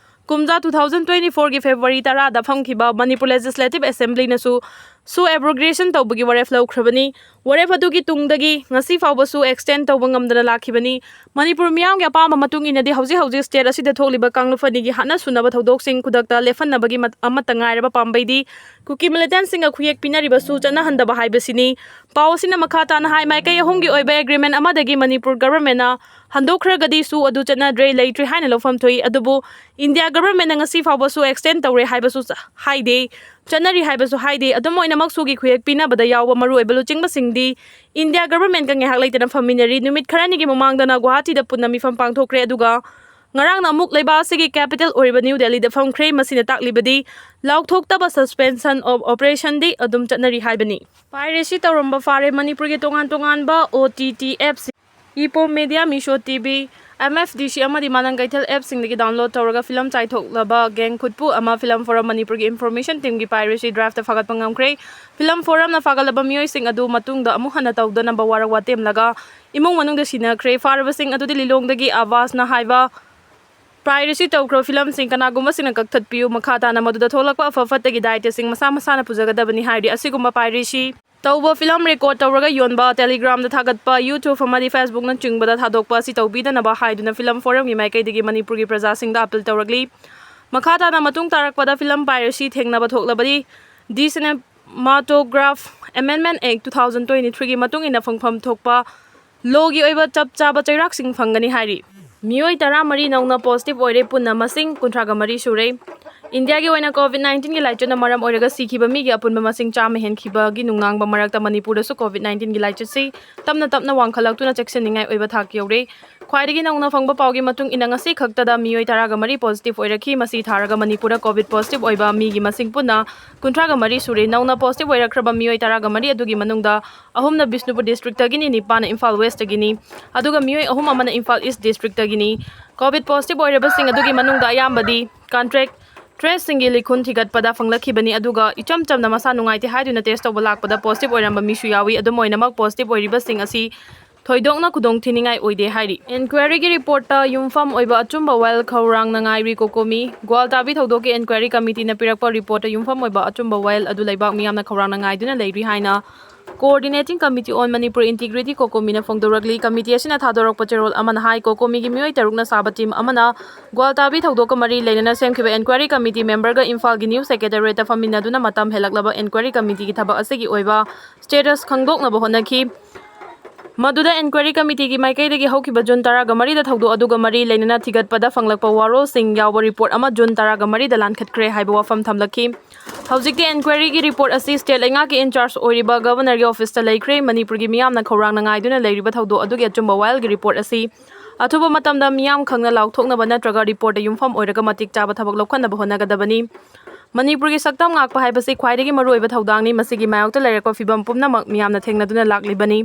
ꯀꯨꯝꯖꯥ two thousand twenty four ꯒꯤ February ꯇꯔꯥꯗ ꯐꯝꯈꯤꯕ ꯃꯅꯤꯄꯨꯔ Legislative Assembly ꯅꯁꯨ ꯁꯨ abrogation ꯇꯧꯕꯒꯤ ꯋꯥꯔꯦꯞ ꯂꯧꯈ꯭ꯔꯕꯅꯤ꯫ ꯋꯥꯔꯦꯞ ꯑꯗꯨꯒꯤ ꯇꯨꯡꯗꯒꯤ ꯉꯁꯤ ꯐꯥꯎꯕꯁꯨ extend ꯇꯧꯕ ꯉꯝꯗꯅ ꯂꯥꯛꯈꯤꯕꯅꯤ꯫ ꯃꯅꯤꯄꯨꯔ ꯃꯤꯌꯥꯝꯒꯤ ꯑꯄꯥꯝꯕ ꯃꯇꯨꯡ ꯏꯟꯅꯗꯤ ꯍꯧꯖꯤꯛ ꯍꯧꯖꯤꯛ state ꯑꯁꯤꯗ ꯊꯣꯛꯂꯤꯕ ꯀꯥꯡꯂꯨꯞ ꯑꯅꯤꯒꯤ ꯍꯥꯠꯅ ꯁꯨꯅꯕ ꯊꯧꯗꯣꯛꯁꯤꯡ ꯈꯨꯗꯛꯇ ꯂꯦꯞꯍꯟꯅꯕꯒꯤ ꯃꯠ-, ꯑꯃꯠꯇ ꯉꯥꯏꯔꯕ ꯄꯥꯝꯕꯩꯗꯤ ꯀꯨꯀꯤ militant ꯁꯤꯡꯒ ꯈꯨꯌꯦꯛ ꯄꯤꯅꯔꯤꯕꯁꯨ ꯆꯠꯅꯍꯟꯗꯕ ꯍꯥꯏꯕꯁꯤꯅꯤ꯫ ꯄꯥꯎ ꯑꯁꯤꯅ ꯃꯈꯥ ꯇꯥꯅ ꯍꯥꯏ, ꯃꯥꯏꯀꯩ ꯑꯍꯨꯝꯒꯤ ꯑꯣꯏꯕ agreement ꯑꯃꯗꯒꯤ ꯃꯅꯤꯄꯨꯔ government ꯅ ꯍꯟꯗꯣꯛꯈ꯭ꯔꯒꯗꯤ ꯁꯨ ꯑꯗꯨ ꯆꯠꯅꯗ꯭ꯔꯦ, ꯂꯩꯇ꯭ꯔꯦ ꯍꯥꯏꯅ ꯂꯧꯐꯝ ꯊꯣꯛꯏ꯫ ꯑꯗꯨꯕꯨ India government ꯅ ꯉꯁꯤ ꯐꯥꯎꯕꯁꯨ extend ꯇꯧꯔꯦ ꯍꯥꯏꯕꯁꯨ ꯆ-, ꯍꯥꯏꯗꯦ, ꯆꯠꯅꯔꯤ ꯍꯥꯏꯕꯁꯨ ꯍꯥꯏꯗꯦ꯫ ꯑꯗꯨꯝ ꯑꯣꯏꯅꯃꯛ ꯁꯨꯒꯤ ꯈꯨꯌꯦꯛ ꯄꯤꯅꯕꯗ ꯌꯥꯎꯕ ꯃꯔꯨꯑꯣꯏꯕ ꯂꯨꯆꯤꯡꯕꯁꯤꯡꯗꯤ India government ꯀ ꯉꯥꯏꯍꯥꯛ ꯂꯩꯇꯅ ꯐꯝꯃꯤꯟꯅꯔꯤ꯫ ꯅꯨꯃꯤꯠ ꯈꯔꯅꯤꯒꯤ ꯃꯃꯥꯡꯗꯅ ꯒꯨꯋꯥꯍꯥꯇꯤꯗ ꯄꯨꯟꯅ ꯃꯤꯐꯝ ꯄꯥꯡꯊꯣꯛꯈ꯭ꯔꯦ꯫ ꯑꯗꯨꯒ ꯉꯔꯥꯡꯅ ꯑꯃꯨꯛ ꯂꯩꯕꯥꯛ ꯑꯁꯤꯒꯤ capital ꯑꯣꯏꯔꯤꯕ ꯅ꯭ꯌꯨ ꯗꯦꯜꯂꯤꯗ ꯐꯝꯈ꯭ꯔꯦ꯫ ꯃꯁꯤꯅ ꯇꯥꯛꯂꯤꯕꯗꯤ ꯂꯥꯎꯊꯣꯛꯇꯕ suspension of operation ꯗꯤ ꯑꯗꯨꯝ ꯆꯠꯅꯔꯤ ꯍꯥꯏꯕꯅꯤ꯫ Piracy ꯇꯧꯔꯝꯕ ꯐꯥꯔꯦ꯫ ꯃꯅꯤꯄꯨꯔꯒꯤ ꯇꯣꯉꯥꯟ ꯇꯣꯉꯥꯟꯕ O T T apps, Epom Media, Meesho T V, M F D C ꯑꯃꯗꯤ ꯃꯥꯂꯪ ꯀꯩꯊꯦꯜ app ꯁꯤꯡꯗꯒꯤ download ꯇꯧꯔꯒ film ꯆꯥꯏꯊꯣꯛꯂꯕ gang ꯈꯨꯠꯄꯨ ꯑꯃ Film Forum ꯃꯅꯤꯄꯨꯔꯒꯤ information team ꯒꯤ piracy drive ꯇ ꯐꯥꯒꯠꯄ ꯉꯝꯈ꯭ꯔꯦ꯫ Film Forum ꯅ ꯐꯥꯒꯠꯂꯕ ꯃꯤꯑꯣꯏꯁꯤꯡ ꯑꯗꯨ ꯃꯇꯨꯡꯗ ꯑꯃꯨꯛ ꯍꯟꯅ ꯇꯧꯗꯅꯕ ꯋꯥꯔꯛ ꯋꯥꯇꯦꯝꯂꯒ ꯏꯃꯨꯡ ꯃꯅꯨꯡꯗ ꯁꯤꯟꯅꯈ꯭ꯔꯦ꯫ ꯐꯥꯔꯕꯁꯤꯡ ꯑꯗꯨꯗꯤ ꯂꯤꯂꯣꯡꯗꯒꯤ ꯑꯕꯥꯁꯅ ꯍꯥꯏꯕ piracy ꯇꯧꯈ꯭ꯔꯕ film ꯁꯤꯡ ꯀꯅꯥꯒꯨꯝꯕꯁꯤꯡꯅ ꯀꯛꯊꯠꯄꯤꯌꯨ꯫ ꯃꯈꯥ ꯇꯥꯅ ꯃꯗꯨꯗ ꯊꯣꯛꯂꯛꯄ ꯑꯐ ꯐꯠꯇꯒꯤ ꯗꯥꯏꯇꯁꯤꯡ ꯃꯁꯥ ꯃꯁꯥꯅ ꯄꯨꯖꯒꯗꯕꯅꯤ ꯍꯥꯏꯔꯤ꯫ ꯑꯁꯤꯒꯨꯝꯕ piracy ꯇꯧꯕ, ꯐꯤꯂꯝ ꯔꯦꯀꯣꯔꯗ ꯇꯧꯔꯒ ꯌꯣꯟꯕ, ꯇꯦꯂꯤꯒ꯭ꯔꯥꯝꯗ ꯊꯥꯒꯠꯄ, ꯌꯨꯇ꯭ꯌꯨꯕ ꯑꯃꯗꯤ ꯐꯦꯁꯕꯨꯛꯅꯆꯤꯡꯕꯗ ꯊꯥꯗꯣꯛꯄ ꯑꯁꯤ ꯇꯧꯕꯤꯗꯅꯕ ꯍꯥꯏꯗꯨꯅ ꯐꯤꯂꯝ ꯐꯣꯔꯝꯒꯤ ꯃꯥꯏꯀꯩꯗꯒꯤ ꯃꯅꯤꯄꯨꯔꯒꯤ ꯄ꯭ꯔꯖꯥꯁꯤꯡꯗ ꯑꯥꯄꯤꯜ ꯇꯧꯔꯛꯂꯤ꯫ ꯃꯈꯥ ꯇꯥꯅ ꯃꯇꯨꯡ ꯇꯥꯔꯛꯄꯗ ꯐꯤꯂꯝ ꯄꯥꯏꯔꯦꯁꯤ ꯊꯦꯡꯅꯕ ꯊꯣꯛꯂꯕꯗꯤ Cinematograph Amendment Act two thousand twenty-threeꯒꯤ ꯃꯇꯨꯡ ꯏꯟꯅ ꯐꯪꯐꯝ ꯊꯣꯛꯄ ꯂꯣꯒꯤ ꯑꯣꯏꯕ ꯆꯞ ꯆꯥꯕ ꯆꯩꯔꯥꯛꯁꯤꯡ ꯐꯪꯒꯅꯤ ꯍꯥꯏꯔꯤ꯫ ꯃꯤꯑꯣꯏ ꯇꯔꯥꯃꯔꯤ ꯅꯧꯅ ꯄꯣꯖꯤꯇꯤꯚ ꯑꯣꯏꯔꯦ, ꯄꯨꯟꯅ ꯃꯁꯤꯡ ꯀꯨꯟꯊ꯭ꯔꯥꯒ ꯃꯔꯤ ꯁꯨꯔꯦ꯫ ꯏꯟꯗꯤꯌꯥꯒꯤ ꯑꯣꯏꯅ ꯀꯣꯚꯤꯗ ꯅꯥꯏꯟꯇꯤꯟꯒꯤ ꯂꯥꯏꯆꯠꯅ ꯃꯔꯝ ꯑꯣꯏꯔꯒ ꯁꯤꯈꯤꯕ ꯃꯤꯒꯤ ꯑꯄꯨꯟꯕ ꯃꯁꯤꯡ ꯆꯥꯝꯃ ꯍꯦꯟꯈꯤꯕꯒꯤ ꯅꯨꯡꯅꯥꯡꯕ ꯃꯔꯛꯇ ꯃꯅꯤꯄꯨꯔꯗꯁꯨ ꯀꯣꯚꯤꯗ ꯅꯥꯏꯟꯇꯤꯟꯒꯤ ꯂꯥꯏꯆꯠꯁꯤ ꯇꯞꯅ ꯇꯞꯅ ꯋꯥꯡꯈꯠꯂꯛꯇꯨꯅ ꯆꯦꯛꯁꯤꯟꯅꯤꯡꯉꯥꯏ ꯑꯣꯏꯕ ꯊꯥꯛ ꯌꯧꯔꯦ꯫ ꯈ꯭ꯋꯥꯏꯗꯒꯤ ꯅꯧꯅ ꯐꯪꯕ ꯄꯥꯎꯒꯤ ꯃꯇꯨꯡ ꯏꯟꯅ ꯉꯁꯤ ꯈꯛꯇꯗ ꯃꯤꯑꯣꯏ ꯇꯔꯥꯒ ꯃꯔꯤ ꯄꯣꯖꯤꯇꯤꯚ ꯑꯣꯏꯔꯛꯈꯤ꯫ ꯃꯁꯤ ꯊꯥꯔꯒ ꯃꯅꯤꯄꯨꯔꯗ ꯀꯣꯚꯤꯗ ꯄꯣꯖꯤꯇꯤꯚ ꯑꯣꯏꯕ ꯃꯤꯒꯤ ꯃꯁꯤꯡ ꯄꯨꯟꯅ ꯀꯨꯟꯊ꯭ꯔꯥꯒ ꯃꯔꯤ ꯁꯨꯔꯦ꯫ ꯅꯧꯅ ꯄꯣꯖꯤꯇꯤꯚ ꯑꯣꯏꯔꯛꯈ꯭ꯔꯕ ꯃꯤꯑꯣꯏ ꯇꯔꯥꯒ ꯃꯔꯤ ꯑꯗꯨꯒꯤ ꯃꯅꯨꯡꯗ ꯑꯍꯨꯝꯅ ꯕꯤꯁꯅꯨꯄꯨꯔ ꯗꯤꯁꯇ꯭ꯔꯤꯛꯇꯒꯤꯅꯤ, ꯅꯤꯄꯥꯟꯅ ꯏꯝꯐꯥꯜ ꯋꯦꯁꯇꯒꯤꯅꯤ, ꯑꯗꯨꯒ ꯃꯤꯑꯣꯏ ꯑꯍꯨꯝ ꯑꯃꯅ ꯏꯝꯐꯥꯜ ꯏꯁ ꯗꯤꯁꯇ꯭ꯔꯤꯛꯇꯒꯤꯅꯤ꯫ ꯀꯣꯚꯤꯗ ꯄꯣꯖꯤꯇꯤꯚ ꯑꯣꯏꯔꯕꯁꯤꯡ ꯑꯗꯨꯒꯤ ꯃꯅꯨꯡꯗ ꯑꯌꯥꯝꯕꯗꯤ ꯀꯟꯇꯦꯛ ꯇ꯭ꯔꯦꯁꯁꯤꯡꯒꯤ ꯂꯤꯈꯨꯟ ꯊꯤꯒꯠꯄꯗ ꯐꯪꯂꯛꯈꯤꯕꯅꯤ, ꯑꯗꯨꯒ ꯏꯆꯝ ꯆꯝꯅ ꯃꯁꯥ ꯅꯨꯡꯉꯥꯏꯇꯦ ꯍꯥꯏꯗꯨꯅ ꯇꯦꯁ ꯇꯧꯕ ꯂꯥꯛꯄꯗ ꯄꯣꯖꯤꯇꯤꯚ ꯑꯣꯏꯔꯝꯕ ꯃꯤꯁꯨ ꯌꯥꯎꯏ꯫ ꯑꯗꯨꯝ ꯑꯣꯏꯅꯃꯛ, ꯄꯣꯖꯤꯇꯤꯚ ꯑꯣꯏꯔꯤꯕꯁꯤꯡ ꯑꯁꯤ ꯊꯣꯏꯗꯣꯛꯅ ꯈꯨꯗꯣꯡ ꯊꯤꯅꯤꯡꯉꯥꯏ ꯑꯣꯏꯗꯦ ꯍꯥꯏꯔꯤ꯫ ꯏꯟꯀ꯭ꯋꯥꯏꯔꯤꯒꯤ ꯔꯤꯄꯣꯔꯠꯇ ꯌꯨꯝꯐꯝ ꯑꯣꯏꯕ ꯑꯆꯨꯝꯕ ꯋꯥꯌꯦꯜ ꯈꯧꯔꯥꯡꯅ ꯉꯥꯏꯔꯤ ꯀꯣꯀꯣꯃꯤ꯫ ꯒ꯭ꯋꯥꯜꯇꯥꯕꯤ ꯊꯧꯗꯣꯛꯀꯤ ꯏꯟꯀ꯭ꯋꯥꯏꯔꯤ ꯀꯃꯤꯇꯤꯅ ꯄꯤꯔꯛꯄ ꯔꯤꯄꯣꯔꯠꯇ ꯌꯨꯝꯐꯝ ꯑꯣꯏꯕ ꯑꯆꯨꯝꯕ ꯋꯥꯌꯦꯜ ꯑꯗꯨ ꯂꯩꯕꯥꯛ ꯃꯤꯌꯥꯝꯅ ꯈꯧꯔꯥꯡꯅ ꯉꯥꯏꯗꯨꯅ ꯂꯩꯔꯤ ꯍꯥꯏꯅ Coordinating Committee on Manipur Integrity, ꯀꯣꯀꯣꯃꯤꯅ ꯐꯣꯡꯗꯣꯔꯛꯂꯤ꯫ ꯀꯃꯤꯇꯤ ꯑꯁꯤꯅ ꯊꯥꯗꯣꯔꯛꯄ ꯆꯦꯔꯣꯜ ꯑꯃꯅ ꯍꯥꯏ, ꯀꯣꯀꯣꯃꯤꯒꯤ ꯃꯤꯑꯣꯏ ꯇꯔꯨꯛꯅ ꯁꯥꯕ ꯇꯤꯝ ꯑꯃꯅ ꯒ꯭ꯋꯥꯜꯇꯥꯕꯤ ꯊꯧꯗꯣꯛꯀ ꯃꯔꯤ ꯂꯩꯅꯅ ꯁꯦꯝꯈꯤꯕ ꯏꯟꯀ꯭ꯋꯥꯏꯔꯤ ꯀꯃꯤꯇꯤ ꯃꯦꯝꯕꯔꯒ ꯏꯝꯐꯥꯜꯒꯤ ꯅ꯭ꯌꯨꯁ ꯁꯦꯀ꯭ꯔꯦꯇꯦꯔꯤꯌꯦꯠꯇ ꯐꯝꯃꯤꯟꯅꯗꯨꯅ ꯃꯇꯝ ꯍꯦꯜꯂꯛꯂꯕ ꯏꯟꯀ꯭ꯋꯥꯏꯔꯤ ꯀꯃꯤꯇꯤꯒꯤ ꯊꯕꯛ ꯑꯁꯤꯒꯤ ꯑꯣꯏꯕ ꯁ꯭ꯇꯦꯇꯁ ꯈꯪꯗꯣꯛꯅꯕ ꯍꯣꯠꯅꯈꯤ꯫ ꯃꯗꯨꯗ ꯏꯟꯀ꯭ꯋꯥꯏꯔꯤ ꯀꯃꯤꯇꯤꯒꯤ ꯃꯥꯏꯀꯩꯗꯒꯤ ꯍꯧꯈꯤꯕ ꯖꯨꯟ ꯇꯔꯥꯒ ꯃꯔꯤꯗ ꯊꯧꯗꯣꯛ ꯑꯗꯨꯒ ꯃꯔꯤ ꯂꯩꯅꯅ ꯊꯤꯒꯠꯄꯗ ꯐꯪꯂꯛꯄ ꯋꯥꯔꯣꯜꯁꯤꯡ ꯌꯥꯎꯕ ꯔꯤꯄꯣꯔꯠ ꯑꯃ ꯖꯨꯟ ꯇꯔꯥꯒ ꯃꯔꯤꯗ ꯂꯥꯟꯈꯠꯈ꯭ꯔꯦ ꯍꯥꯏꯕ ꯋꯥꯐꯝ ꯊꯝꯂꯛꯈꯤ꯫ ꯍꯧꯖꯤꯛꯇꯤ ꯏꯟꯀ꯭ꯋꯥꯏꯔꯤꯒꯤ ꯔꯤꯄꯣꯔꯠ ꯑꯁꯤ ꯁ꯭ꯇꯦꯠ ꯂꯩꯉꯥꯛꯀꯤ ꯏꯟꯆꯥꯔꯖ ꯑꯣꯏꯔꯤꯕ ꯒꯚꯔꯅꯔꯒꯤ ꯑꯣꯐꯤꯁꯇ ꯂꯩꯈ꯭ꯔꯦ꯫ ꯃꯅꯤꯄꯨꯔꯒꯤ ꯃꯤꯌꯥꯝꯅ ꯈꯧꯔꯥꯡꯅ ꯉꯥꯏꯗꯨꯅ ꯂꯩꯔꯤꯕ ꯊꯧꯗꯣꯛ ꯑꯗꯨꯒꯤ ꯑꯆꯨꯝꯕ ꯋꯥꯌꯦꯜꯒꯤ ꯔꯤꯄꯣꯔꯠ ꯑꯁꯤ ꯑꯊꯨꯕ ꯃꯇꯝꯗ ꯃꯤꯌꯥꯝ ꯈꯪꯅ ꯂꯥꯎꯊꯣꯛꯅꯕ ꯅꯠꯇ꯭ꯔꯒ ꯔꯤꯄꯣꯔꯠꯇ ꯌꯨꯝꯐꯝ ꯑꯣꯏꯔꯒ ꯃꯇꯤꯛ ꯆꯥꯕ ꯊꯕꯛ ꯂꯧꯈꯠꯅꯕ ꯍꯣꯠꯅꯒꯗꯕꯅꯤ꯫ ꯃꯅꯤꯄꯨꯔꯒꯤ ꯁꯛꯇꯝ ꯉꯥꯛꯄ ꯍꯥꯏꯕꯁꯤ ꯈ꯭ꯋꯥꯏꯗꯒꯤ ꯃꯔꯨꯑꯣꯏꯕ ꯊꯧꯗꯥꯡꯅꯤ꯫ ꯃꯁꯤꯒꯤ ꯃꯥꯌꯣꯛꯇ ꯂꯩꯔꯛꯄ ꯐꯤꯚꯝ ꯄꯨꯝꯅꯃꯛ ꯃꯤꯌꯥꯝꯅ ꯊꯦꯡꯅꯗꯨꯅ ꯂꯥꯛꯂꯤꯕꯅꯤ꯫